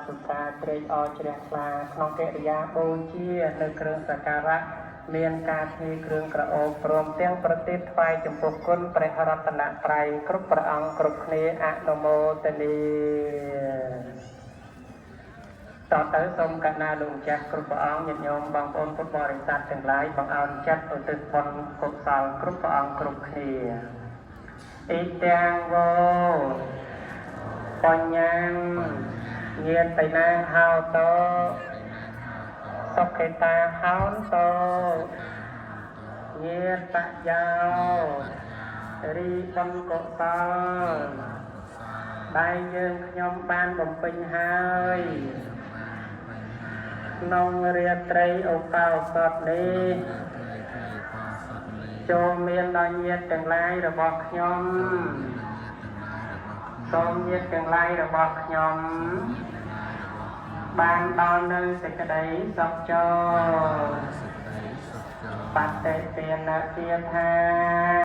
សុការត្រេកអរជ្រះថ្លាក្នុងកិរិយាបូជានៅគ្រឿងសក្ការៈមានការភ្ញីគ្រឿងក្រអូបព្រមទាំងប្រទីបថ្វាយចំពោះគុណព្រះរតនត្រ័យគ្រប់ព្រះអង្គគ្រប់គ្នាអនុមោទនាតទៅសូមកណាលោកម្ចាស់គ្រប់ព្រះអង្គញាតិញោមបងប្អូនពុទ្ធបរិស័ទទាំងឡាយបង្អោនចិត្តឧទ្ទិសបុណ្យកុសលគ្រប់ព្រះអង្គគ្រប់គ្នាអ៊ីទាំងវោបញ្ញងញាតិណាហោតោសុខេតាហោនតោញាតយោរីបុណ្យកុសលដែលយើងខ្ញុំបានបំពេញហើយក្នុងរាត្រីឧបោសថនេះចូលមានដល់ញាតិទាំងឡាយរបស់ខ្ញុំសូមញាតិទាំងឡាយរបស់ខ្ញុំបានដល់នៅសេចក្តីសុខចូលបតិទានទាថា។